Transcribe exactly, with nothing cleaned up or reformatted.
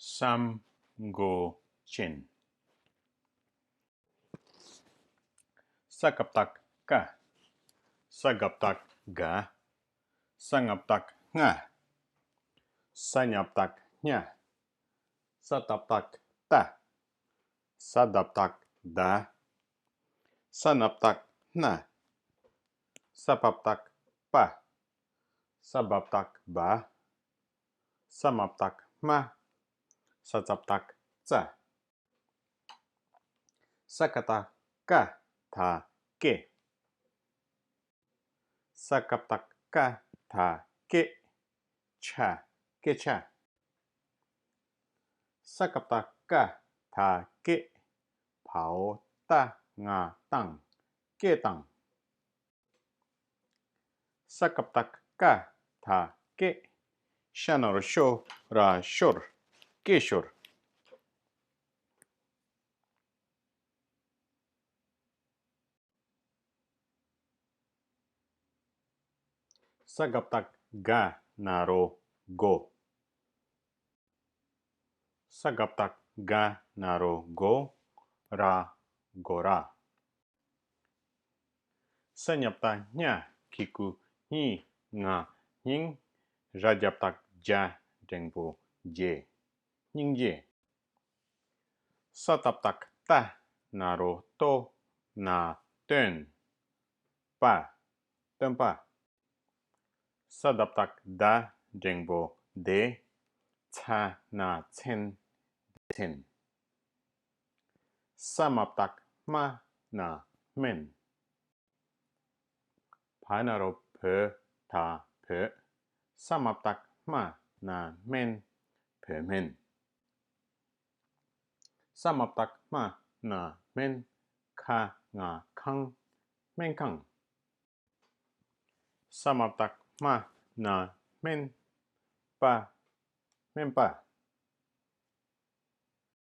སམ་གོ་ཅན། ས་ཀ་བཏགས་སྐ། ས་ག་བཏགས་སྒ། ས་ང་བཏགས་སྔ། ས་ཉ་བཏགས་སྙ། ས་ཏ་བཏགས་སྟ། ས་ད་བཏགས་སྡ། ས་ན་བཏགས་སྣ། ས་པ་བཏགས་སྤ། ས་བ་བཏགས་སྦ། ས་མ་བཏགས་སྨ། ས་ཙ་བཏགས་སྩ། ས་ཀ་བཏགས་སྐ་ད་སྐེ། ས་ཀ་བཏགས་སྐ་ད་སྐེ། ཆ། སྐད་ཆ། ས་ཀ་བཏགས་སྐ་ད་སྐེ། བའོ་ཏ་ང་བཏང་། སྐེ་བཏང་། ས་ཀ་བཏགས་སྐ་ད་སྐེ། ཤ་ན་རོ་ཤོ་ར་ཤོར། སྐེ་ཤོར། ས་ག་བཏགས་སྒ་ན་རོ་སྒོ། ས་ག་བཏགས་སྒ་ན་རོ་སྒོ། ར། སྒོ་ར། ས་ཉ་བཏགས་སྙ་གི་གུ་སྙི། ང་སྙིང་། ར་ཇ་བཏགས་རྒྱ་འགྲེང་བུ་རྗེ། སྙིང་རྗེ། ས་ཏ་བཏགས་སྟ་ན་རོ་སྟོ། ན་སྟོན། པ། སྟོན་པ། ས་ད་བཏགས་སྡ་འགྲེང་བུ་སྡེ། ཚ་ན་མཚན། སྡེ་ཚན། ས་མ་བཏགས་སྨ་ན་སྨན། བ་ན་རོ་བོ་ད་བོད། ས་མ་བཏགས་སྨ་ན་སྨན། བོད་སྨན། ས་མ་བཏགས་སྨ་ན་སྨན། ཁ་ང་ཁང་། སྨན་ཁང་། ས་མ་བཏགས་སྨ་ན་སྨན། པ། སྨན་པ།